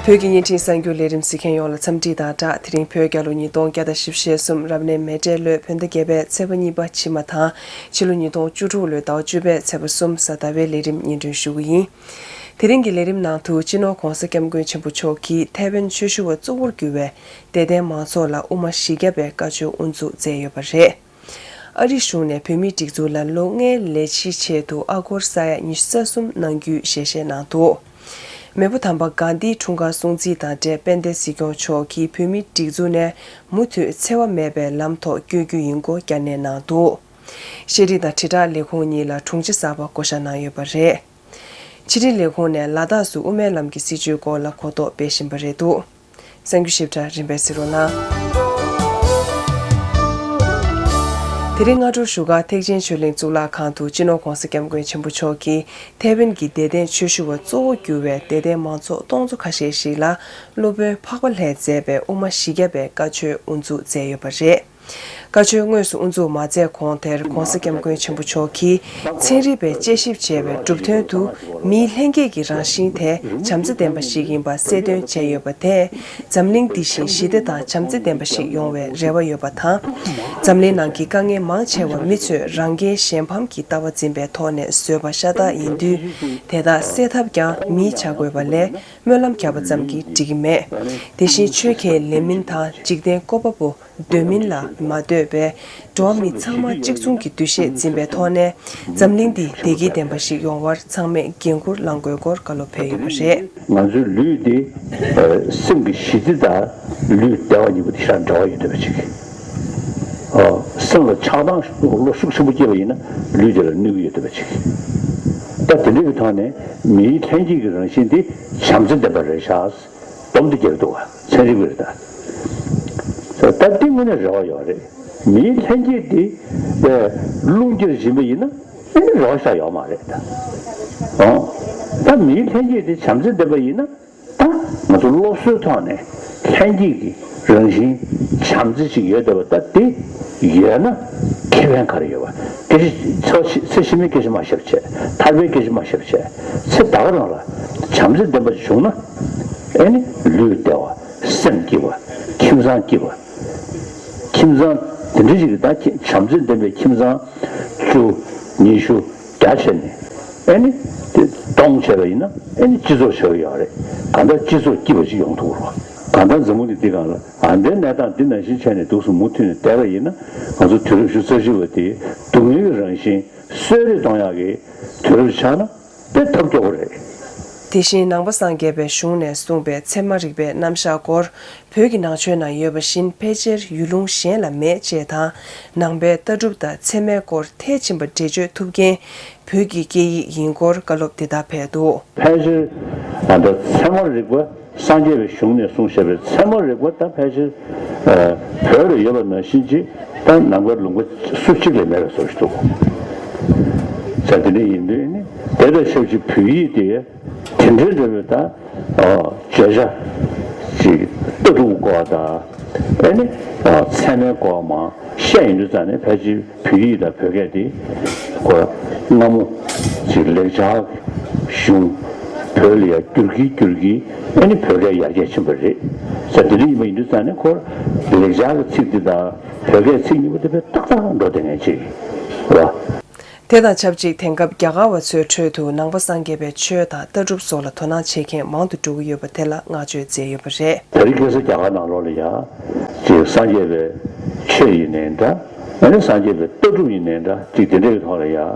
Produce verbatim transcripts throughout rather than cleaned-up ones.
བོད་ཀྱི་བརྙན་འཕྲིན་གསར་འགྱུར་ལས་རིམ་གཟིགས་མཁན་ཡོངས་ལ་འཚམས་འདྲི་དང་སྦྲགས། དེ་རིང་བོད་རྒྱལ་ལོ་ཉིས་སྟོང་བརྒྱ་དང་བཞི་བཅུ་ཞེ་གསུམ་རབ་གནས་མེ་སྤྲེལ་ལོའི་བོད་ཟླ་བརྒྱད་པའི་ཚེས་པ་གཉིས་པ་ཕྱི་མ་དང་། ཕྱི་ལོ་ཉིས་སྟོང་བཅུ་དྲུག་ལོའི་ཟླ་བ་བཅུ་པའི་ཚེས་པ་གསུམ་གཟའ་ཟླ་བའི་ལས་རིམ་སྙན་སྒྲོན་ཞུ་གི་ཡིན། དེ་རིང་གི་ལས་རིམ་ནང་དུ་སྤྱི་ནོར་༧གོང་ས་༧སྐྱབས་མགོན་ཆེན་པོ་མཆོག་གིས་ཐའེ་ཝན་ཆོས་ཞུ་བ་གཙོ་བོར་གྱུར་བའི་དད་ལྡན་མང་ཚོགས་ལ་དབུ་མ་བཞི་བརྒྱ་པའི་བཀའ་ཆོས་དབུ་འཛུགས་མཛད་ཡོད་པ་རེད། ཨ་རིའི་གཞུང་ནས་བོད་མིའི་སྒྲིག་འཛུགས་ལ་ལོ་ལྔའི་ལས་གཞིའི་ཆེད་དུ་ཨ་སྒོར་ས་ཡ་ཉི་ཤུ་རྩ་གསུམ་གནང་རྒྱུའི་ཞལ་བཞེས་གནང་འདུག་མེས་པོ་དམ་པ་གྷན་དྷིའི་འཁྲུངས་སྐར་སྲུང་བརྩི་དང་འབྲེལ་དཔལ་ལྡན་སྲིད་སྐྱོང་མཆོག་གིས་བོད་མིའི་སྒྲིག་འཛུགས་ནས་མུ་མཐུད་འཚེ་བ་མེད་པའི་ལམ་ཐོག་བསྐྱོད་རྒྱུ་ཡིན་སྐོར་བསྐྱར་ནན་གནང་འདུག་ཤེས་རིག་དང་དྲིལ་བསྒྲགས་ལས་ཁུངས་གཉིས་ལ་དྲུང་ཆེ་གསར་པ་བསྐོ་བཞག་གནང་ཡོད་པ་རེད། ཕྱི་དྲིལ་ལས་ཁུངས་ནས་ལ་དྭགས་སུ་དབུ་མའི་ལམ་གྱི་སྲིད་བྱུས་སྐོར་ལ་གོ་རྟོགས་སྤེལ་བཞིན་པ་རེད་འདུག་གསར་འགྱུར་ཞིབ་ཕྲ་རིམ་པས་གཟིགས་རོགས་གནང་། དེ་རིང་སྔ་དྲོ་བཞུགས་སྒར་ཐེག་ཆེན་ཆོས་གླིང་གཙུག་ལག་ཁང་དུ་སྤྱི་ནོར་༧གོང་ས་༧སྐྱབས་མགོན་ཆེན་པོ་མཆོག་གིས་ཐའེ་ཝན་གྱི་དད་ལྡན་ཆོས་ཞུ་བ་གཙོ་བོ་གྱུར་བའི་དད་ལྡན་མང་ཚོགས་སྟོང་ཚོ་ཁ་ཤས་ཤིག་ལ་སློབ་དཔོན་འཕགས་པ་ལྷས་མཛད་པའི་དབུ་མ་བཞི་བརྒྱ་པའི་བཀའ་ཆོས་དབུ་འཛུགས་མཛད་ཡོད་པ་རེད། བཀའ་ཆོས་དངོས་སུ་དབུ་འཛུགས་མ་མཛད་གོང་དེར་༧གོང་ས་༧སྐྱབས་མགོན་ཆེན་པོ་མཆོག་གིས་ཚན་རིག་པས་དཔྱད་ཞིབ་བྱས་པའི་གྲུབ་དོན་དུ་མིའི་ལྷན་སྐྱེས་ཀྱི་རང་བཞིན་དེ་བྱམས་བརྩེ་ལྡན་པ་ཞིག་ཡིན་པ་གསལ་སྟོན་བྱས་ཡོད་པ་དེས་འཛམ་གླིང་འདི་བཞིན་ཞི་བདེ་དང་བྱམས་བརྩེ་ལྡན་པ་ཞིག་ཡོང་བའི་རེ་བ་ཡོད་པ་དང་། འཛམ་གླིང་ནང་གི་དཀའ་ངལ་མང་ཆེ་བ་མི་ཚོས་རང་འགན་གཞན་ཕམ་གྱི་ལྟ་བ་འཛིན་པའི་ཐོག་ནས་བཟོས་པ་ཤ་སྟག་ཡིན་དུས། དེ་དག་སེལ་ཐབས་ཀྱང་མིས་བྱ་དགོས་པ་ལས་སྨོན་ལམ་བརྒྱབ་པ་ཙམ་གྱིས་འགྲིག་གི་མེད། དེ་བཞིན་ཆོས་ཁས་ལེན་མིན་དང་འཇིག་རྟེན་བཀོད་པ་པོ། འདོད་མིན་ལ་མ་ལྟོས་པའི་འགྲོ་བ་མི་ཚང་མ་གཅིག་མཚུངས་ཀྱི་འདུ་ཤེས་འཛིན་པའི་ཐོག་ནས་འཛམ་གླིང་འདི་བདེ་སྐྱིད་ལྡན་པ་ཞིག་ཡོང་བར་ཚང་མས་འགན་འཁུར་བླང་དགོས་སྐོར་བཀའ་སློབ་ཕེབས་ཡོད་པ་རེད། ང་ཚོའི་ལུས་འདི་ཨ་སེམས་ཀྱི་ཞི་བདེ་དང་ལུས་བདེ་བ་གཉིས་པོ་དེ་ཞེ་དྲག་འབྲེལ་བ་ཡོད་བསྡད་པ་ཅིག་ཨ་སེམས་ལ་ཆགས་སྡང་བློ་ཤུགས་ཆེན་པོ་སྐྱེས་པ་ཡིན་ན་ལུས་དེ་ལ་གནོད་ཀྱི་ཡོད་བསྡད་པ་ཅིག་ད་དེ་འདྲ་གི་ཐོག་ནས་མིའི་ལྷན་སྐྱེས་ཀྱི་རང་བཞིན་འདི་བྱམས་བརྩེ་ལྡན་པ་རེད་ཤག་སྡོམ་དེ་རྒྱག་འདུག་བ། ཚན་རིག་པས་ད། ད་ལྟའི་ངོས་ནས་རེ་བ་ཡོད་རེད། མིའི་ལྷན་སྐྱེས་དེ་རླུང་རྒྱུར་བཞིན་པ་ཡིན་ན་ཨེ་ནི་རེ་བ་ཤ་ཡོད་མ་རེད་ད། ཨོ། ད་མིའི་ལྷན་སྐྱེས་དེ་བྱམས་བརྩེ་ལྡན་པ་ཡིན་ན་ད་ང་ཚོ་སློབ་གསོའི་ཐོག་ནས་ལྷན་སྐྱེས་ཀྱི་རང་བཞིན་བྱམས་བརྩེ་ཞིག་ཡོད་བསྡད་པ་ད་དེ་ཡོད་ན་ཁེ་ཕན་ག་རེ་ཡོད་པ། སྐད་ཆ་ཚེ་ཕྱི་མའི་སྐད་ཆ་མ་བཤད་བྱས། ཐར་པའི་སྐད་ཆ་མ་བཤད་བྱས། ཚེ་ད་ག་རང་ལ་བྱམས་བརྩེ་ལྡན་པ་ཞིག་བྱུང་ན་ཨེ་ནི་ལུས་བདེ་བ། སེམས་སྐྱིད་པ། ཁྱིམ་ཚང་སྐྱིད་པ། ཁྱིམ་ཚང་དེ་འདྲ་ཞིག་གི་ད་ཁྱི་བྱམས་བརྩེ་ལྡན་པའི་ཁྱིམ་ཚང་བཅུ། ཉི་ཤུ། བརྒྱ་བྱས་ནས་ཨེ་ནི་དེ་སྟོང་བྱས་པ་ཡིན་ན་ཨེ་ནི་སྤྱི་ཚོགས་བྱ་བ་ཡོད་རེད། གང་ལྟར་སྤྱི་ཚོགས་སྐྱིད་པ་ཞིག་ཡོང་ཐུབ་རོགས། གང་ལྟར་འཛམ་བུ་གླིང་འདི་སྒང་ལ་ཨ་འདྲའི་གནས་སྟངས་འདི་ནང་བཞིན་བྱས་ནས་འདུག་སེ་མུ་མཐུད་ནས་བསྡད་པ་ཡིན་ན་ང་ཚོ་དུས་རབས་ཉི་ཤུ་རྩ་གཅིག་པ་དེ་སྡུག་བསྔལ་གྱི་རང་བཞིན་གསོད་རེས་གཏོང་ཡག་གི་དུས་རབས་ཆགས་ན་དེ་ཐབས་སྐྱོ་པོ་རེད། དེ་བཞིན་ནང་པ་སངས་རྒྱས་པའི་གཞུང་ནས་གསུངས་པའི་ཚད་མ་རིག་པའི་རྣམ་གཞག་སྐོར་བོད་ཀྱི་ནང་ཆོས་ནང་ཡོད་པ་བཞིན་ཕལ་ཆེར་ཡུལ་ལུང་གཞན་ལ་མེད་ཅེས་དང་། ནང་པའི་ལྟ་གྲུབ་དང་ཚད་མའི་སྐོར་མཐིལ་ཕྱིན་པ་འགྲེལ་བརྗོད་ཐུབ་མཁན་བོད་ཀྱི་སྐད་ཡིག་ཡིན་སྐོར་བཀའ་སློབ་འདི་ལྟར་ཕེབས་འདུག་ཕལ་ཆེར་ད་ལྟ་ཚད་མ་རིག་པ་སངས་རྒྱས་པའི་གཞུང་ནས་གསུངས་བཞག་པའི་ཚད་མ་རིག་པ་ད་ཕལ་ཆེར་ཨ་བོད་ལ་ཡོད་པ་ནང་བཞིན་ཅིག་ད་ནང་པའི་ལུང་པ་སུ་གཅིག་ལས་མེད་པའི་བཟོ་ཞིག་འདུག་ས་དེ་འདྲ་ཡིན་དུས་ནི་དེ་དང་ཆབས་ཅིག་བོད་ཡིག་དེ་དེ་འདྲའི་འདྲ་བའི་ད་ཨ་བརྗོད་བྱ་ཅིག་ལྟ་གྲུབ་སྐོར་དང་ཨ་ནི་ཨ་ཚད་མའི་སྐོར་མང་བཤད་ཡིན་དུས་ཙང་ནས་ཕལ་ཆེར་བོད་ཡིག་དང་བོད་སྐད་དེ་ཁོ་སྔ་མོ་ཅིག་ལེགས་སྦྱར་གཞུང་བོད་ལ་ཡར་བསྒྱུར་གྱིན་བསྒྱུར་གྱིན་ཨ་ནི་བོད་སྐད་ཡར་རྒྱས་ཕྱིན་པ་རེད། ས་དེ་འདྲ་ཡིན་པ་ཡིན་དུས་ཙང་ནས་ཁོ་ལེགས་སྦྱར་གྱི་ཚིག་འདི་དང་བོད་སྐད་ཚིག་གཉིས་པོ་དེ་དཔེ་ཏག་ཏག་འགྲོ་བསྡད་མཁན་ཅིག་རེད་བ། དེ་དང་ཆབས་ཅིག་དེང་སྐབས་རྒྱ་གར་བ་ཚོའི་ཁྲོད་དུ་ནང་པ་སངས་རྒྱས་པའི་ཆོས་དང་ལྟ་གྲུབ་སོགས་ལ་དོ་སྣང་བྱེད་མཁན་མང་དུ་འགྲོ་གི་ཡོད་པ་དེ་ལ་བསྔགས་བརྗོད་མཛད་ཡོད་པ་རེད། དེ་རིང་ཁ་སང་རྒྱ་གར་ནང་ལོགས་ལ་ཡ་ཅིག་སངས་རྒྱས་པའི་ཆོས་ཡིན་ནའི་འདྲ། ཨ་ནི་སངས་རྒྱས་པའི་ལྟ་གྲུབ་ཡིན་ནའི་འདྲ། ཅིག་དེ་འདྲའི་ཐོག་ལ་ཡ་ཨ་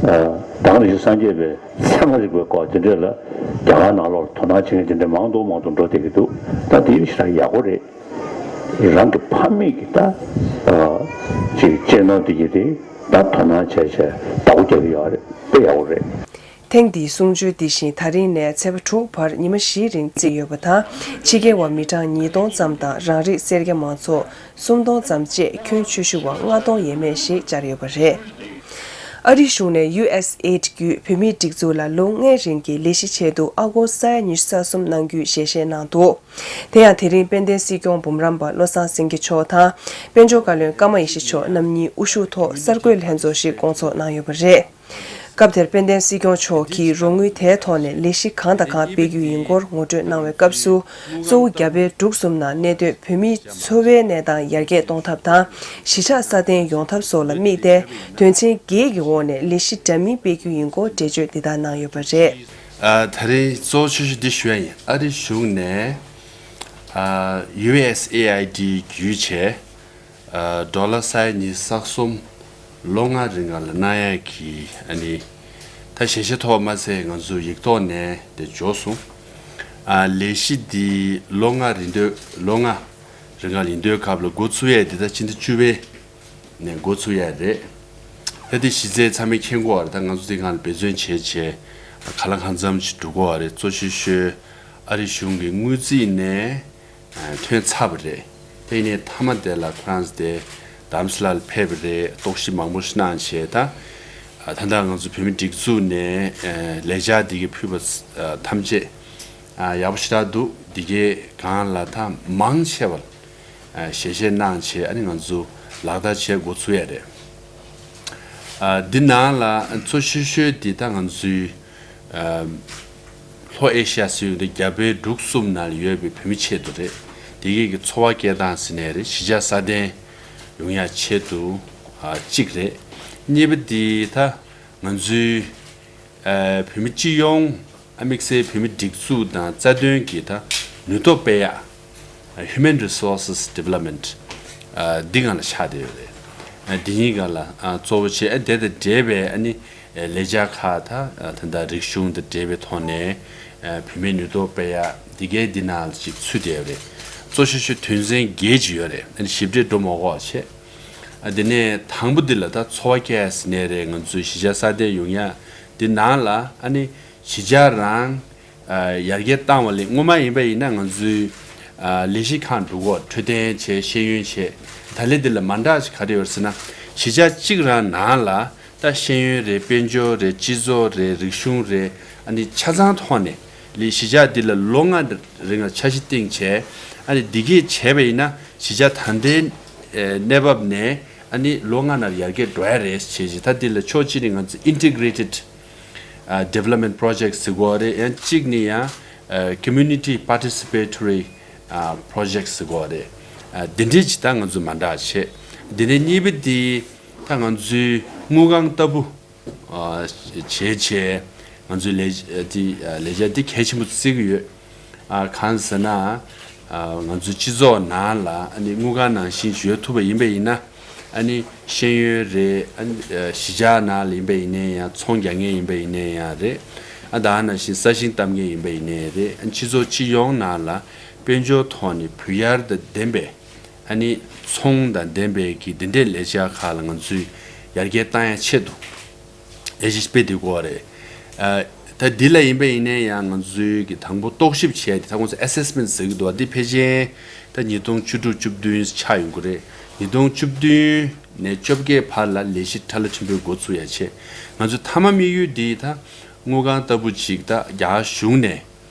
ད་ག་ནང་བཞིན་སངས་རྒྱས་པའི་ཚད་མ་རིག་པའི་སྐོར་དེ་འདྲ་ལ་རྒྱ་གར་ནང་ལོགས་ལ་དོ་སྣང་བྱེད་མཁན་དེ་འདྲ་མང་དུ་མང་དུ་འགྲོ་བསྡད་ཀྱི་འདུག་ད་དེ་ཞེ་དྲག་ཡག་པོ་རེད། རང་གི་ཕ་མེས་ཀྱི་ད་ཨ་ཅིག་གཅེས་ནོར་དེ་གྱིས་དེ་ད་དོ་སྣང་བྱས་བྱས་བདག་པོ་རྒྱག་གི་ཡོད་རེད། དཔེ་ཡག་པོ་རེད། ཐེངས་འདིའི་གསུང་ཆོས་འདི་བཞིན་ད་རིང་ནས་ཚེས་པ་དྲུག་བར་ཉི་མ་བཞིའི་རིང་བརྩིས་ཡོད་པ་དང་། ཕྱི་རྒྱལ་བ་མི་གྲངས་ཉིས་སྟོང་ཙམ་དང་རང་རིགས་སེར་སྐྱ་མང་ཚོགས་སུམ་སྟོང་ཙམ་བཅས་ཁྱོན་ཆོས་ཞུ་བ་ལྔ་སྟོང་ཡས་མས་ཤིག་བཅར་ཡོད་པ་རེད། ཨ་རིའི་གཞུང་ནས་ཡུ་ཨེས་ཨེ་ཌི་བརྒྱུད་བོད་མིའི་སྒྲིག་འཛུགས་ལ་ལོ་ལྔའི་རིང་གི་ལས་གཞི་ཆེད་དུ་ཨ་སྒོར་ས་ཡ་ཉི་ཤུ་རྩ་གསུམ་གནང་རྒྱུའི་ཞལ་བཞེས་གནང་འདུག་དེ་ཡང་དེ་རིང་དཔལ་ལྡན་སྲིད་སྐྱོང་འབུམ་རམས་པ་བློ་བཟང་སེང་གེ་མཆོག་དང་དཔལ་འབྱོར་བཀའ་བློན་ཀརྨ་ཡེ་ཤེས་མཆོག་རྣམ་གཉིས་དབུ་བཞུགས་ཐོག་གསར་འགོད་ལྷན་ཚོགས་ཤིག་བསྐོང་ཚོགས་གནང་ཡོད་པ་རེད། སྐབས་དེར་དཔལ་ལྡན་སྲིད་སྐྱོང་མཆོག་གིས་རོགས་དངུལ་དེའི་ཐོག་ནས་ལས་གཞི་གང་དང་གང་སྤེལ་རྒྱུ་ཡིན་སྐོར་ངོ་སྤྲོད་གནང་བའི་སྐབས་སུ། གཙོ་བོ་རྒྱ་བལ་འབྲུག་གསུམ་ནང་གནས་སྡོད་བོད་མིའི་འཚོ་བའི་གནས་སྟངས་ཡར་རྒྱས་གཏོང་ཐབས་དང་། གཞིས་ཆགས་སྲ་བརྟན་ཡོང་ཐབས་སོགས་ལ་དམིགས་ཏེ། དོན་ཚན་བརྒྱད་ཀྱི་འོག་ནས་ལས་གཞི་འདྲ་མིན་སྤེལ་རྒྱུ་ཡིན་སྐོར་འགྲེལ་བརྗོད་འདི་ལྟར་གནང་ཡོད་པ་རེད། ཨ། ད་རེས་གཙོ་ཆེ་ཤོས་འདི་ཞུ་ཡ་ཡིན། ཨ་རི་གཞུང་ནས་ཨ་ཡུ་ཨེས་ཨེ་ཨའི་ཌི་བརྒྱུད་བྱས། ཨ་ཌོ་ལར་སའི་ཉི་ཤུ་རྩ་གསུམ་ལོ་ལྔ་རིང་ག་ལ་གནང་ཡ་གི་ཨ་ནི་ད་ཞལ་བཞེས་ཐོག་མ་ཚད་ང་ཚོ་ཡིག་ཐོག་ནས་དེ་འབྱོར་སོང་། ཨ་ལས་གཞི་འདི་ལོ་ལྔ་རིང་དུས་ལོ་ལྔ་རིང་ག་ཡིན་དུས་སྐབས་ལ་འགོ་ཚུགས་ཡ་འདི་ད་ཕྱི་ཟླ་བཅུ་པའི་ནས་འགོ་ཚུགས་ཡ་རེད། ད་དེ་གཞི་རྩའི་ཚང་མས་མཁྱེན་གོ་བ་རེད། ད་ང་ཚོ་དེ་སྒང་ལ་འབད་བརྩོན་བྱས་བྱས་ག་ལ་གང་འཚམ་ཅིག་འགྲོ་གོ་བ་རེད། གཙོ་ཆེ་ཤོས་ཨ་རི་གཞུང་གི་དངུལ་རྩིས་ནས་ཐོན་ཚར་བ་རེད། དེ་ནས་མཐའ་མ་དེ་ལ་ཁོ་རང་ཚོ་དེ་དྷ་རམ་ས་ལ་ལ་ཕེབས་པ་རེད། རྟོག་ཞིབ་མང་པོ་ཞིག་གནང་བྱས། ད་ད་ལྟ་ང་ཚོ་བོད་མི་སྒྲིག་འཛུགས་ནས་ལས་འཆར་འདི་གའི་ཕུལ་བ་ཐམས་ཅད་ཡག་པོ་ཞེ་དྲག་འདུག་འདི་གའི་སྒང་ལ་ད་མང་ཆེ་བ་ཞལ་བཞེས་གནང་བྱས་ཨ་ནི་ང་ཚོ་ལག་བསྟར་བྱེད་འགོ་ཚུགས་ཡ་རེད། འདི་ནང་ལ་གཙོ་ཤོས་ཤོས་འདི་ད་ང་ཚོའི་ལྷོ་ཨེ་ཤི་ཡ་ཟེར་ཡོང་དུས་རྒྱ་བལ་འབྲུག་གསུམ་ནང་ལ་ཡོད་པའི་བོད་མི་ཆེད་དུ་རེད། དེ་གའི་གི་འཚོ་བ་སྐྱེལ་སྟངས་ཟེར་ནའི་རེད། གཞིས་ཆགས་སྲ་བརྟན་ཡོང་ཡ་ཆེད་དུ་གཅིག་རེད། གཉིས་པ་འདི་ད་ང་ཚོའི་བོད་མི་སྤྱི་ཡོངས་དམིགས་བསལ་བོད་མི་སྒྲིག་འཛུགས་དང་རྩ་དོན་གྱི་ད་ནུས་སྟོབས་སྤེལ་ཡ། Human Resources Development འདི་སྒང་ལ་ཆགས་བསྡད་ཡོད་རེད། འདི་གཉིས་སྒང་ལ་གཙོ་བོ་བྱས། དེ་དང་འབྲེལ་བའི་ཨ་ནི་ལས་འཆར་ཁག་ད་ད་ལྟ་རིག་གཞུང་དང་འབྲེལ་བའི་ཐོག་ནས་བུད་མེད་ནུས་སྟོབས་སྤེལ་ཡ་འདི་གའི་འདི་ནང་ལ་ཅིག་ཚུད་བསྡད་ཡོད་རེད། གཙོ་ཆེ་ཤོས་དོན་ཚན་བརྒྱད་ཅིག་ཡོད་རེད། ཨ་ནི་ཞིབ་ཕྲ་འགྲོ་མ་དགོས་པ་བྱས། དེ་ནས་དང་པོ་འདི་ལ་ད་འཚོ་བ་སྐྱེལ་ཡ་ཟེར་ནའི་རེད། ང་ཚོའི་གཞིས་ཆགས་སྲ་བརྟན་ཡོང་ཡ་འདི་ནང་ལ་ཨ་ནི་གཞིས་ཆགས་རང་ཡར་རྒྱས་བཏང་བ་ལས་སྔོན་མ་ཡིན་པ་ཡིན་ན་ང་ཚོའི་ལས་གཞི་ཁག་འགྲོ་གོ། འཕྲོད་བསྟེན་བྱས། ཤེས་ཡོན་བྱས། ད་ལན་འདི་ལ་མ་འདྲ་ཞིག་ག་རེ་ཡོད་ཟེར་ན། གཞིས་ཆགས་གཅིག་རང་ནང་ལ་ད་ཤེས་ཡོན་རེད། དཔལ་འབྱོར་རེད། སྤྱི་ཚོགས་རེད། རིག་གཞུང་རེད། ཨ་ནི་ཆ་ཚང་ཐོག་ནས་ལས་གཞིས་ཆགས་འདི་ལ་ལོ་ལྔ་རིང་ལ་འཆར་གཞི་བཏིང་བྱས། ཨ་ནི་འདི་གས་བྱས་པ་ཡིན་ན་གཞིས་ཆགས་ད་ལྟའི་གནས་བབ་ནས་ཨ་ནི་ལོ་ལྔ་ནང་ཡར་རྒྱས་འགྲོ་ཡ་རེད་བྱས་བྱས། ད་འདི་ལ་ཕྱོགས་གཅིག་ནས་ང་ཚོ་Integrated Development Project ཟེར་གོ་རེད། ཡང་གཅིག་ནི་ཡང་Community Participatory Project ཟེར་གོ་རེད། འདི་འདྲའི་ཅིག་ད་ང་ཚོ་མ་འདྲ་བྱས། འདི་ནས་གཉིས་པ་འདི་ད་ང་ཚོའི་དངུལ་ཁང་ལྟ་བུ་བྱས་བྱས་ང་ཚོའི་ལས་འདི་ལས་འཆར་འདི་གལ་ཆེན་པོ་བརྩི་གི་ཡོད། གང་ཟེར་ན། ང་ཚོའི་སྤྱི་ཚོགས་ནང་ལ་ཨ་ནི་དངུལ་ཁང་ནང་བཞིན་ཡོད་ཐུབ་པ་ཡིན་པ་ཡིན་ན། ཨ་ནི་ཤེས་ཡོན་རེད། ཨ་ནི་གཞིས་ཆགས་ནང་ལ་ཡིན་པ་ཡིན་ནའི་ཡང་། ཚོང་རྒྱག་མཁན་ཡིན་པ་ཡིན་ནའི་ཡང་རེད། ཨ་ད་ནང་བཞིན་ས་ཞིང་བཏབ་མཁན་ཡིན་པ་ཡིན་ནའི་རེད། ཨ་སྤྱི་ཚོགས་སྤྱི་ཡོངས་ནང་ལ་དཔལ་འབྱོར་ཐོག་ནས་འབུད་ཡར་དང་ལྡན་པའི་ཨ་ནི་ཚོང་དང་ལྡན་པའི་གི་འདི་འདྲའི་ལས་འཆར་ཁག་ལ་ང་ཚོས་ཡར་རྒྱས་བཏང་ཡ་ཆེད་དུ་ལས་གཞི་སྤེལ་བསྡད་ཀྱི་ཡོད་རེད། ཨ་ད་འདི་ལ་ཡིན་པ་ཡིན་ནའི་ཡང་ང་ཚོའི་གི་དང་པོ་རྟོག་ཞིབ་བྱས་ཏེ། ད་ཁོང་ཚོ་Assessment ཟེར་གི་འདུག་བ། འདི་ཕལ་ཆེར་ད་ཉིས་སྟོང་བཅུ་དྲུག་བཅུ་བདུན་ཆགས་ཡོང་གི་རེད། ཉིས་སྟོང་བཅུ་བདུན་ནས་བཅོ་བརྒྱད་བར་ལ་ལས་གཞི་ཁྲ་ལ་ཁྲིམས་དཔོན་འགོ་ཚུགས་ཡ་བྱས། ང་ཚོའི་མཐའ་མ་དམིགས་ཡུལ་འདི་ད་དངུལ་ཁང་ལྟ་བུ་ཅིག་ད་རྒྱ་གཞུང་ནས་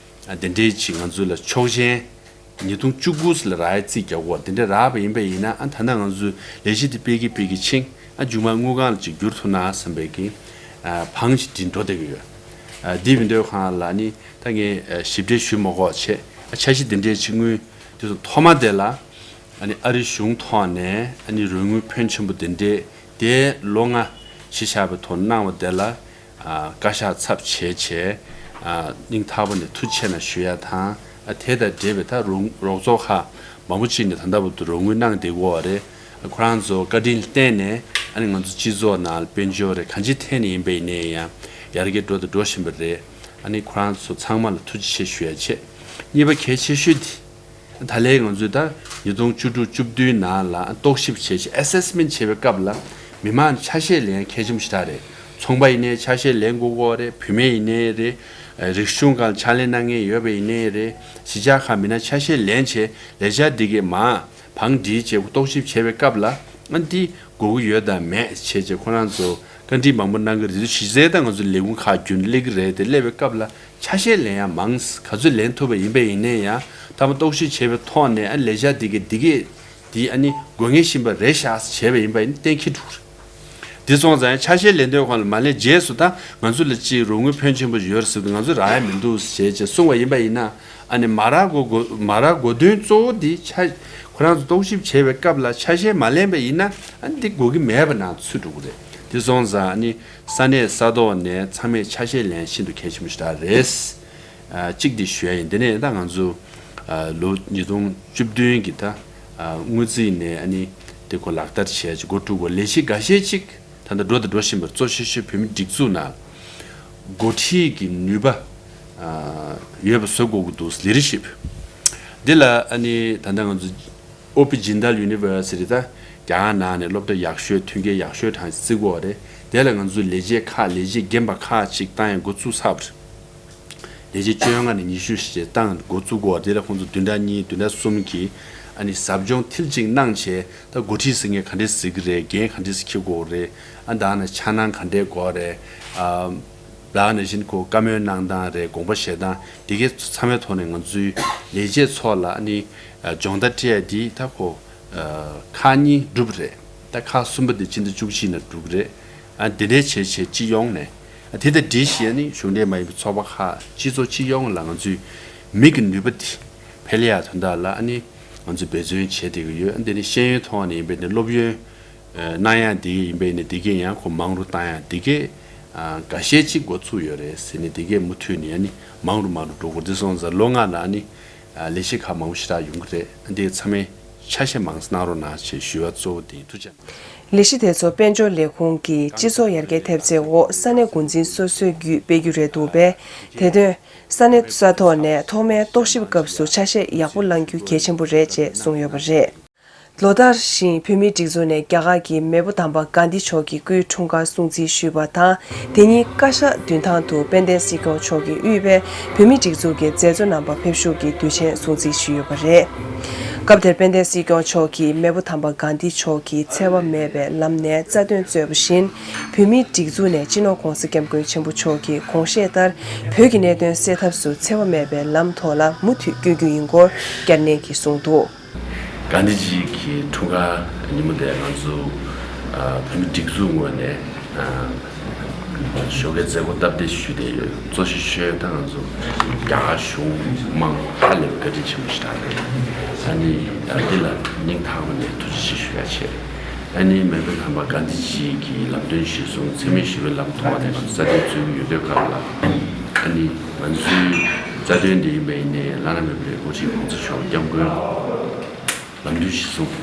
ཨ་དེ་འདྲའི་ཅིག་ང་ཚོ་ལ་ཆོག་མཆན་ཉིས་སྟོང་བཅུ་དགུ་ལ་རག་ཡ་རྩིས་རྒྱག་གོ། དེ་འདྲ་རག་པ་ཡིན་པ་ཡིན་ན། ཨ་ད་ནང་ང་ཚོས་ལས་གཞི་དེ་སྤེལ་གི་སྤེལ་གི་ཕྱིན། ཨ་མཇུག་མ་དངུལ་ཁང་ལ་ཅིག་བསྒྱུར་ཐུབ་ན་བསམ་པའི་གི་ཨ་བང་ཅིག་དེ་འགྲོ་བསྡད་ཀྱི་ཡོད། ཨ་དེ་མིན་འདོད་ཁང་ལ་ནི་ད་ངས་ཨ་ཞིབ་ཕྲ་ཞུ་མ་དགོས་བྱས། ཨ་འཆར་གཞི་དེ་འདྲའི་ཅིག་དངུལ་དེ་ཚོ་ཐོག་མ་དེ་ལ་ཨ་ནི་ཨ་རི་གཞུང་ཐོག་ནས་ཨ་ནི་རོགས་དངུལ་ཕོན་ཆེན་པོ་དེ་འདྲའི་དེ་ལོ་ལྔ་གཞི་བཞག་པའི་ཐོག་གནང་བ་དེ་ལ། ཨ་བཀའ་ཤག་ཚབ་བྱས་བྱས། ཨ་སྙིང་ཐག་པ་ནས་ཐུགས་རྗེ་ཆེ་གནང་ཞུ་ཡ་དང་། ཨ་དེ་དང་འབྲེལ་བའི་ད་རོགས་རོགས་ཚོགས་ཁག་མང་པོ་ཅིག་ནས་ད་ལྟ་བར་དུ་རོགས་དངུལ་གནང་བསྡད་ཀྱི་ཡོད་རེད། ཨ་ཁོ་རང་ཚོ་བཀའ་དྲིན་ལ་བརྟེན་ནས་ཨ་ནི་ང་ཚོ་སྤྱི་ཚོགས་ནང་ལ་དཔལ་འབྱོར་རེད། གང་ཅིའི་ཐད་ནས་ཡིན་པ་ཡིན་ནའི་ཡང་ཡར་རྒྱས་འགྲོ་དང་འགྲོ་བཞིན་པ་རེད། ཨ་ནི་ཁོ་རང་ཚོ་ཚང་མ་ལ་ཐུགས་རྗེ་ཆེ་ཞུ་ཡ་བྱས། གཉིས་པ་གལ་ཆེ་ཤོས་དེ། ད་ལན་ང་ཚོས་ད་ཉིས་སྟོང་བཅུ་དྲུག་བཅུ་བདུན་ནང་ལ་རྟོག་ཞིབ་བྱས་བྱས། Assessment བྱེད་པའི་སྐབས་ལ་མི་མང་ཆ་ཤས་ལེན་གལ་ཆེན་པོ་ཞེ་དྲག་རེད། ཚོང་པ་ཡིན་ནའི་ཆ་ཤས་ལེན་དགོས་ཀྱི་ཡོད་རེད། བུད་མེད་ཡིན་ནའི་རེད། རིག་གཞུང་སྒང་ཕྱག་ལས་གནང་མཁན་ཡོད་པ་ཡིན་ནའི་རེད། གཞིས་ཆགས་ཁག་མི་སྣ་ཆ་ཤས་ལེན་བྱས་ལས་འཆར་འདི་གའི་མར་བང་སྒྲིག་བྱས། རྟོག་ཞིབ་བྱེད་པའི་སྐབས་ལ་ཨ་འདི་དགོས་ཀྱི་ཡོད་དང་མེད་བྱས་བྱས་ཁོ་རང་ཚོ་བཀའ་འདྲི་མང་པོ་གནང་གི་རེད། གཞི་རྩའི་ད་ང་ཚོ་ལས་ཁུངས་ཁག་བརྒྱུད་ནས་སླེབས་ཀྱི་རེད། དེ་སླེབས་པའི་སྐབས་ལ་ཆ་ཤས་ལེན་ཡ་མང་། ག་ཚོད་ལེན་ཐུབ་པ་ཡིན་པ་ཡིན་ནའི་ཡང་། མཐའ་མ་རྟོག་ཞིབ་བྱས་པའི་ཐོག་ནས་ཨ་ལས་འཆར་འདི་གའི་འདི་གས་འདི་ཨ་ནི་དགོས་ངེས་ཤིན་པ་རེད་ཤག་བྱས་པ་ཡིན་པ་ཡིན་ན་གཏན་འཁེལ་འགྲོ་གི་རེད། དེ་སོང་ཙང་ཆ་ཤས་ལེན་དུས་ཁོང་ལ་མ་ལེན་རྗེས་སུ་ད་ང་ཚོ་ལ་ཅིག་རོགས་དངུལ་ཕོན་ཆེན་པོ་ཡོད་ཟེར་དུས་ང་ཚོ་རག་ཡ་མི་འདུག་ཞེས་ཅེས་གསུངས་པ་ཡིན་པ་ཡིན་ན། ཨ་ནི་མ་རག་གོ་གོ་མ་རག་གོ་དོན་གཙོ་བོ་འདི་ཆ་ཁོ་རང་ཚོ་རྟོག་ཞིབ་བྱེད་པའི་སྐབས་ལ་ཆ་ཤས་མ་ལེན་པ་ཡིན་ན་ཨ་ནི་འདི་དགོས་ཀྱི་མེད་པ་ནང་ཚུད་འགྲོ་གི་རེད། དེ་སོང་ཙང་ཨ་ནི་ས་གནས་ས་ཐོག་ནས་ཚང་མས་ཆ་ཤས་ལེན་ཤིན་ཏུ་གལ་ཆེན་པོ་ཞིག་རེད། གཅིག་འདི་ཞུ་ཡ་ཡིན། དེ་ནས་ད་ང་ཚོ་ལོ་ཉིས་སྟོང་བཅུ་བདུན་གྱི་ད་དངུལ་རྩིས་ནས་ཨ་ནི་དེ་ཁོ་ལག་བསྟར་བྱས་ཀྱི་འགོ་བཙུགས་པ་ལས་གཞི་འགའ་ཤས་ཅིག་ད་ལྟ་འགྲོ་དང་འགྲོ་བཞིན་པར་གཙོ་ཆེ་ཤོས་བོད་མི་སྒྲིག་འཛུགས་ནང་འགོ་ཁྲིད་ཀྱི་ནུས་པ་ཡོད་པ་བཟོ་དགོས་ཀྱི་འདུག་ལི་ཌར་ཤིབ་འདི་ལ་ཨ་ནི་ད་ལྟ་ང་ཚོ་ཨོ་པི་ཇིན་དཱལ་ཡུ་ནི་ཝར་སི་ཊི་ད་རྒྱ་གར་ནང་ནས་སློབ་གྲྭ་ཡག་ཤོས་མཐུན་རྐྱེན་ཡག་ཤོས་གྲངས་བརྩི་དགོས་རེད། དེ་ལ་ང་ཚོ་ལས་བྱེད་ཁག་ལས་བྱེད་རྒན་པ་ཁག་ཅིག་བཏང་ཡ་འགོ་བཙུགས་ཚར་བ་རེད། ལས་བྱེད་བཅོ་ལྔ་ནས་ཉི་ཤུ་ཞེས་བཏང་འགོ་བཙུགས་དགོས། དེ་ལ་ཁོང་ཚོ་བདུན་ཕྲག་གཉིས་བདུན་ཕྲག་གསུམ་གྱི་ཨ་ནི་ཟབ་སྦྱོང་མཐིལ་གཅིག་གནང་བྱས་ད་འགོ་ཁྲིད་ཟེར་མཁན་ག་འདྲས་ཟེར་གི་རེད། འགན་ག་འདྲས་འཁྱེར་དགོས་རེད། ཨ་ད་ནི་འཆར་སྣང་ག་འདྲས་དགོས་རེད། ཨ་ད་ནི་བཞིན་ཁོ་བཀའ་མོལ་གནང་སྟངས་རེད། དགོངས་པ་བཞེས་སྟངས་དེ་གའི་ཚང་མའི་ཐོག་ནས་ང་ཚོའི་ལས་བྱེད་ཚོ་ལ་ཨ་ནི་སྦྱོང་བརྡར་སྤྲད་ཡ་དེ་ད་ཁོ་ཁག་གཉིས་འགྲུབ་རེད། ད་ཁག་གསུམ་པ་དེ་ཕྱི་ཟླ་བཅུ་གཅིག་ནང་འགྲུབ་རེད། ཨ་འདི་འདྲའི་བྱས་བྱས་སྤྱི་ཡོངས་ནས་ཨ་དེ་དང་འདི་བཞིན་ཨ་ནི་གཞུང་འབྲེལ་མ་ཡིན་པའི་ཚོགས་པ་ཁག་སྤྱི་ཚོགས་སྤྱི་ཡོངས་ལ་ང་ཚོའི་མི་གི་ནུས་པ་དེ་འཕེལ་ཡག་དོན་དག་ལ་ཨ་ནི་ང་ཚོས་འབད་བརྩོན་བྱེད་བསྡད་ཀྱི་ཡོད། ཨ་འདི་ནི་ཤེས་ཡོན་ཐོག་ནས་ཡིན་པའི་ནི་སློབ་ཡོན་གནང་ཡག་འདི་ཡིན་པའི་ནི་འདི་གས་ཡང་ཁོ་མང་རུ་བཏང་ཡག་འདི་གས་འགའ་ཤས་ཅིག་འགོ་ཚུགས་ཡོད་རེད་ཟེར་ནས་འདི་གས་མུ་མཐུད་ནས་ཨ་ནི་མང་རུ་མང་རུ་འགྲོ་དགོས། འདི་སོང་ཙང་ལོ་ལྔ་ནང་ཨ་ནི་ལས་གཞི་ཁག་མང་པོ་ཞེ་དྲག་ཡོང་གི་རེད། ཨ་འདི་ཚང་མས་ཆ་ཤས་མང་ཙམ་གནང་རོགས་གནང་ཞེས་ཞུ་བ་གཙོ་བོ་དེ་ཡིན། ཐུགས་རྗེ་གནང་། ལས་གཞི་དེ་ཚོ་དཔལ་འབྱོར་ལས་ཁུངས་ཀྱི་སྤྱི་ཚོགས་ཡར་རྒྱས་ཐེབས་རྩའི་འོག་ས་གནས་འགོ་འཛིན་སོ་སོའི་བརྒྱུད་སྤེལ་རྒྱུ་རེད་འདུག་པས། དེ་དོན་ས་གནས་ས་ཐོག་ནས་ཐོག་མའི་རྟོག་ཞིབ་སྐབས་སུ་ཆ་ཤས་ཡག་པོ་བླང་རྒྱུ་གལ་ཆེན་པོ་རེད་ཅེས་གསུངས་ཡོད་པ་རེད། ལོ་ལྟར་བཞིན་བོད་མིའི་སྒྲིག་འཛུགས་ནས་རྒྱ་གར་གྱི་མེས་པོ་དམ་པ་གྷན་དྷི་མཆོག་གི་སྐུའི་འཁྲུངས་སྐར་སྲུང་བརྩི་ཞུས་པ་དང་། དེ་ཉིན་བཀའ་ཤག་མདུན་ཐང་དུ་དཔལ་ལྡན་སྲིད་སྐྱོང་མཆོག་གིས་དབུས་པའི་བོད་མིའི་སྒྲིག་འཛུགས་ཀྱི་མཛད་གཙོ་རྣམ་པ་ཕེབས་བཞུགས་ཀྱིས་དུས་ཆེན་སྲུང་བརྩི་ཞུས་ཡོད་པ་རེད། སྐབས་དེར་དཔལ་ལྡན་སྲིད་སྐྱོང་མཆོག་གིས་མེས་པོ་དམ་པ་གྷན་དྷི་མཆོག་གིས་འཚེ་བ་མེད་པའི་ལམ་ནས་རྩ་དོན་རྩོད་པ་བཞིན། བོད་མིའི་སྒྲིག་འཛུགས་ནས་སྤྱི་ནོར་༧གོང་ས་༧སྐྱབས་མགོན་ཆེན་པོ་མཆོག་གི་དགོངས་བཞེད་ལྟར་བོད་ཀྱི་གནད་དོན་སེལ་ཐབས་སུ་འཚེ་བ་མེད་པའི་ལམ་ཐོག་ལ་མུ་མཐུད་བསྐྱོད་རྒྱུ་ཡིན་སྐོར་བསྐྱར་ནན་གྱིས་གསུངས་འདུག། གྷན་དྷི་ཇི་གི་འཁྲུངས་སྐར་ཉིན་མོ་དེ་ང་ཚོ་ཨ་བོད་མི་སྒྲིག་འཛུགས་ངོས་ནས་ཨ་ཞོགས་ཀའི་མཛད་སྒོ་སྟབས་བདེ་ཞུས་བསྡད་ཡོད། གཙོ་ཆེ་ཤོས་ད་ང་ཚོ་རྒྱ་གར་གཞུང་མང་ཧ་ལས་པའི་བཀའ་དྲིན་ཆེན་པོ་ཞིག་རག་རེད། ཨ་ནི་ཨ་འདི་ལ་སྙིང་ཐག་པ་ནས་ཐུགས་རྗེ་ཆེ་ཞུ་ཡ་བྱས། ཨ་ནི་མེས་པོ་དམ་པ་གྷན་དྷི་ཇི་གི་ལམ་སྟོན་གཞིར་བཟུང་འཚེ་མེད་ཞི་བའི་ལམ་ཐོག་ནས་ང་ཚོ་རྩ་དོན་རྩོད་ཀྱི་ཡོད་དུས་སྐབས་ལ། ཨ་ནི་ང་ཚོའི་རྩ་དོན་འདི་ཡིན་པ་ཡིན་ནའི་བླ་ན་མེད་པའི་འགོ་ཁྲིད་༧གོང་ས་མཆོག་༧སྐྱབས་མགོན་ལམ་སྟོན་གཞིར་བཟུང་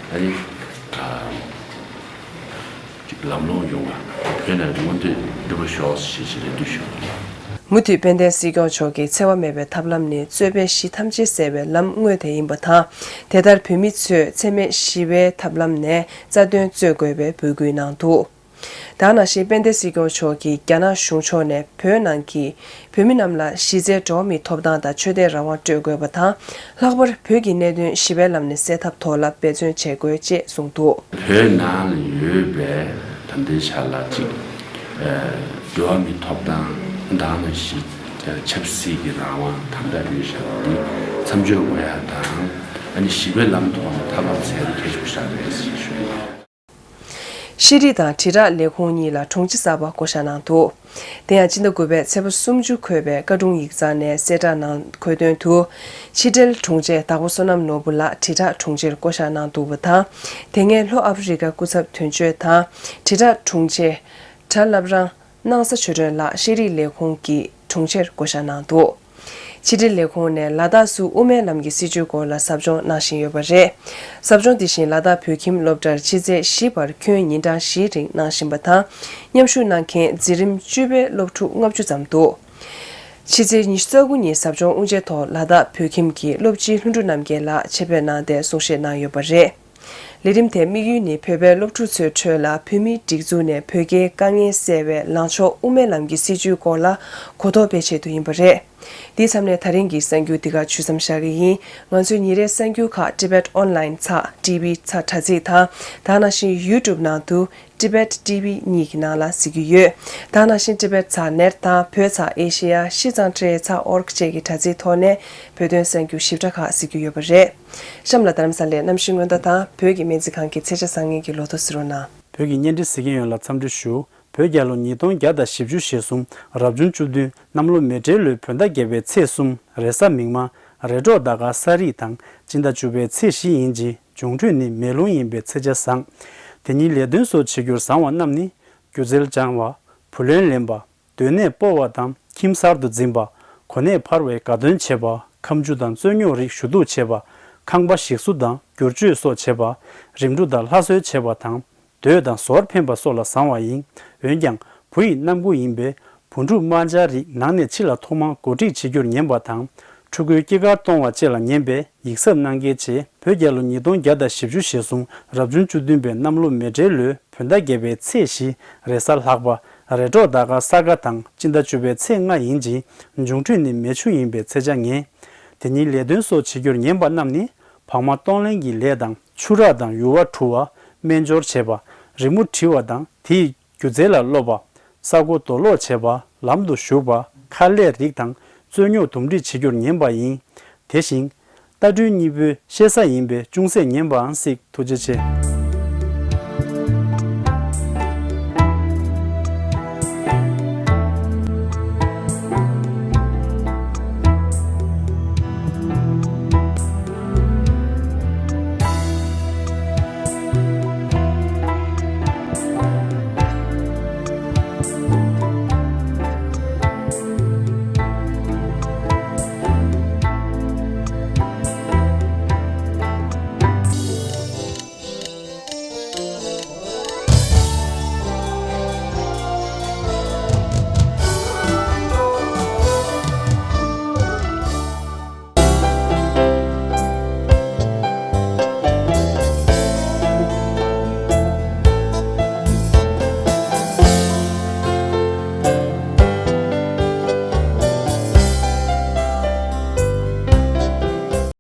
ཨ་ནི་ཨ་ཅིག་ལམ་ལྷོང་ཡོང་བ་བོད་ནང་མངོན་འདོད་འགྲུབ་པ་ཤོག་ཞེས་ཞེས་རེ་འདུན་ཞུ། མུ་མཐུད་དཔལ་ལྡན་སྲིད་སྐྱོང་མཆོག་གིས་འཚེ་བ་མེད་པའི་ཐབས་ལམ་ནི་རྩོད་པའི་གཞི་ཐམས་ཅད་སེལ་བའི་ལམ་དངོས་དེ་ཡིན་པ་དང་། དེ་ལྟར་བོད་མི་ཚོས་འཚེ་མེད་ཞི་བའི་ཐབས་ལམ་ནས་རྩ་དོན་རྩོད་དགོས་པའི་འབོད་སྐུལ་གནང་འདུག། དེ་ནང་བཞིན་དཔལ་ལྡན་སྲིད་སྐྱོང་མཆོག་གིས་རྒྱ་ནག་གཞུང་ཕྱོགས་ནས་བོད་ནང་གི་བོད་མི་རྣམས་ལ་གཞི་རྩའི་འགྲོ་བ་མིའི་ཐོབ་ཐང་དང་ཆོས་དད་རང་དབང་སྤྲོད་དགོས་པ་དང་། ལྷག་པར་བོད་ཀྱི་གནད་དོན་ཞི་བའི་ལམ་ནས་སེལ་ཐབས་ཐོག་ལ་འབད་བརྩོན་བྱེད་དགོས་ཅེས་གསུངས་འདུག། བོད་ནང་ལ་ཡོད་པའི་ད་ལྟའི་ཆ་ལ་ཅིག་ཨ་འགྲོ་བ་མིའི་ཐོབ་ཐང་དེ་ནང་བཞིན་ཆབ་སྲིད་ཀྱི་རང་དབང་དམ་དྲག་ཡོད་བཞག་པ་འདི་མཚམས་འཇོག་དགོས་ཡ་དང་། ཨ་ནི་ཞི་བའི་ལམ་ཐོག་ནས་ཐབས་ལམ་འཚོལ་ཡ་གལ་ཆེན་པོ་ཞིག་རེད་ཞེས་ཞུ་ཡ་ཡིན། ཤེས་རིག་དང་དྲིལ་བསྒྲགས་ལས་ཁུངས་གཉིས་ལ་དྲུང་ཆེ་གསར་པ་བསྐོ་བཞག་གནང་འདུག། དེ་ཡང་སྤྱི་ཟླ་དགུ་པའི་ཚེས་པ་སུམ་ཅུ་འཁོད་པའི་བཀའ་དྲུང་ཡིག་ཚང་ནས་གསལ་བསྒྲགས་ནང་འཁོད་དོན་དུ། ཕྱི་དྲིལ་དྲུང་ཆེ་དྭགས་པོ་བསོད་ནམས་ནོར་བུ་ལགས་དྲིལ་བསྒྲགས་དྲུང་ཆེར་བསྐོ་བཞག་གནང་འདུག་པ་དང་། དེ་སྔའི་ལྷོ་ཨ་ཧྥེ་རི་ཁའི་སྐུ་ཚབ་དོན་གཅོད་དང་དྲིལ་བསྒྲགས་དྲུང་ཆེ་གྲྭ་བླ་བྲང་སྣང་ས་ཆོས་སྒྲོན་ལགས་ཤེས་རིག་ལས་ཁུངས་ཀྱི་དྲུང་ཆེར་བསྐོ་བཞག་གནང་འདུག། ཕྱི་དྲིལ་ལས་ཁུངས་ནས་ལ་དྭགས་སུ་དབུ་མའི་ལམ་གྱི་སྲིད་བྱུས་སྐོར་ལ་ཟབ་སྦྱོང་གནང་བཞིན་ཡོད་པ་རེད། ཟབ་སྦྱོང་འདི་བཞིན་ལ་དྭགས་བོད་ཁྱིམ་སློབ་གྲྭར་ཕྱི་ཚེས་བཞི་བར་ཁྱོན་ཉིན་གྲངས་བཞིའི་རིང་གནང་བཞིན་པ་དང་། མཉམ་ཞུགས་གནང་མཁན་འཛིན་རིམ་བཅུ་པའི་སློབ་ཕྲུག་ལྔ་བཅུ་ཙམ་འདུག། ཕྱི་ཚེས་ཉི་ཤུ་རྩ་དགུ་ཉིན་ཟབ་སྦྱོང་དབུ་འབྱེད་ཐོག་ལ་དྭགས་བོད་ཁྱིམ་གྱི་སློབ་སྤྱི་ལྷུན་གྲུབ་རྣམ་རྒྱལ་ལགས་ཆེད་ཕེབས་གནང་སྟེ་གསུང་བཤད་གནང་ཡོད་པ་རེད། ལས་རིམ་དེའི་དམིགས་ཡུལ་ནི་བོད་པའི་སློབ་ཕྲུག་ཚོའི་ཁྲོད་ལ་བོད་མིའི་སྒྲིག་འཛུགས་ནས་བོད་རྒྱའི་དཀའ་ངལ་སེལ་བའི་ལངས་ཕྱོགས་དབུ་མའི་ལམ་གྱི་སྲིད་བྱུས་སྐོར་ལ་གོ་རྟོགས་སྤེལ་ཆེད་དུ་ཡིན་པ་རེད། འདིའི་མཚམས་ནས་ད་རིང་གི་གསར་འགྱུར་འདི་གར་ཞུ་མཚམས་བཞག་གི་ཡིན། ང་ཚོའི་ཉིན་རེའི་གསར་འགྱུར་ཁག་Tibet Online ཚགས་ཊི་ཝི་ཚགས་དྲ་ཚིགས་དང་། དེ་ནང་བཞིན་YouTube ནང་དུ་Tibet T V གཉིས་ཀྱི་ནང་ལ་གཟིགས་རྒྱུ་ཡོད། དེ་ནང་བཞིན་Tibet ཚགས་ནེཊ་དང་བོད་ཚགས་ཨེ་ཤེ་ཡ་ཤིས་ཙང་ཁྲའེ་ཚགས་ཨོར་གྷི་བཅས་ཀྱི་དྲ་ཚིགས་ཐོག་ནས་བོད་དོན་གསར་འགྱུར་ཞིབ་ཕྲ་ཁག་གཟིགས་རྒྱུ་ཡོད་པ་རེད། གཤམ་ལ་རྡ་རམ་ས་ལའི་གནམ་གཤིས་སྔོན་བརྡ་དང་བོད་ཀྱི་སྨན་རྩིས་ཁང་གི་ཚེས་ཆ་བཟང་ངན་གྱི་ལོ་ཐོ་གཟིགས་རོགས་གནང་། བོད་ཀྱི་བརྙན་འཕྲིན་གཟིགས་མཁན་ཡོངས་ལ་འཚམས་འདྲི་ཞུ། བོད་རྒྱལ་ལོ་ཉིས་སྟོང་བརྒྱ་དང་བཞི་བཅུ་ཞེ་གསུམ་རབ་བྱུང་བཅུ་བདུན་གནམ་ལོ་མེ་སྤྲེལ་ལོའི་བོད་ཟླ་བརྒྱད་པའི་ཚེས་གསུམ་རེས་གཟའ་མིག་དམར་རེས་འགྲོགས་ཟླ་སྐར་གསར་རིགས་དང་སྤྱི་ཟླ་བཅུ་པའི་ཚེས་བཞི་ཡིན་གྱི། འབྱུང་འཕྲོད་ནི་མེ་རླུང་ཡིན་པས་ཚེས་ཆ་བཟང་། དེ་ཉིན་ལས་དོན་སོགས་བྱེད་རྒྱུར་བཟང་བ་རྣམས་ནི། སྒྱུ་རྩལ་སྦྱང་བ། བུ་ལོན་ལེན་པ། སྡོད་གནས་སྤོ་བ་དང་ཁྱིམ་གསར་དུ་འཛིན་པ། གོ་གནས་འཕར་བའི་དགའ་སྟོན་བྱེད་པ། ཁ་མཆུ་དང་རྩོད་རྙོག་རིགས་ཞུ་གཏུག་བྱེད་པ། ཁང་པ་ཞིག་གསོ་དང་བསྒྱུར་བཅོས་སོགས་བྱེད་པ། རིམ་གྲོ་དང་ལྷ་གསོལ་བྱེད་པ་དང་། མདོས་དང་ཟོར་འཕེན་པ་སོགས་ལ་བཟང་བ་ཡིན། འོན་ཀྱང་བུ་ཡི་རྣམ་འགོ་ཡིན་པས། བུ་ཕྲུག་དམར་འབྱར་རིགས་ནང་ནས་ཕྱི་ལ་ཐོག་མར་གོ་སྒྲིག་བྱེད་རྒྱུར་ཉན་པ་དང་། ཕྲུ་གུའི་སྐྱེས་སྐར་གཏོང་བ་བཅས་ལ་ཉན་པས་ཡིག་ཚབ་གནང་གལ་ཆེ། བོད་རྒྱལ་ལོ་ཉིས་སྟོང་བརྒྱ་དང་བཞི་བཅུ་ཞེ་གསུམ་རབ་བྱུང་བཅུ་བདུན་པའི་གནམ་ལོ་མེ་སྤྲེལ་ལོའི་བོད་ཟླ་བརྒྱད་པའི་ཚེས་བཞི་རེས་གཟའ་ལྷག་པ། རེས་འགྲོགས་ཟླ་སྐར་ས་ག་དང་སྤྱི་ཟླ་བཅུ་པའི་ཚེས་ལྔ་ཡིན་གྱི། འབྱུང་འཕྲོད་ནི་མེ་ཆུ་ཡིན་པས་ཚེས་ཆ་ངན། དེ་ཉིན་ལས་དོན་སོགས་བྱེད་རྒྱུར་ཉན་པ་རྣམས་ནི། བག་མ་གཏོང་ལེན་གྱི་ལས་དང་། ཆུ་རགས་དང་ཡུར་བ་འཁྲུ་བ། སྨན་སྦྱོར་བྱེད་པ། རི་མོ་འབྲི་བ་དང་དེའི་སྒྱུ་རྩལ་ལ་སློབ་པ། ས་སྒོ་རྡོ་སློག་བྱེད་པ། ལམ་དུ་ཞུགས་པ། མཁར་ལས་རིགས་དང་རྩོད་རྙོག་འདུམ་འགྲིག་བྱེད་རྒྱུར་ཉན་པ་ཡིན། དེ་བཞིན། རྟ་སྦྲུལ་གཉིས་པོའི་གཤེད་གཟའ་ཡིན་པས་ཅུང་ཟད་ཉན་པའང་སྲིད། ཐུགས་རྗེ་ཆེ།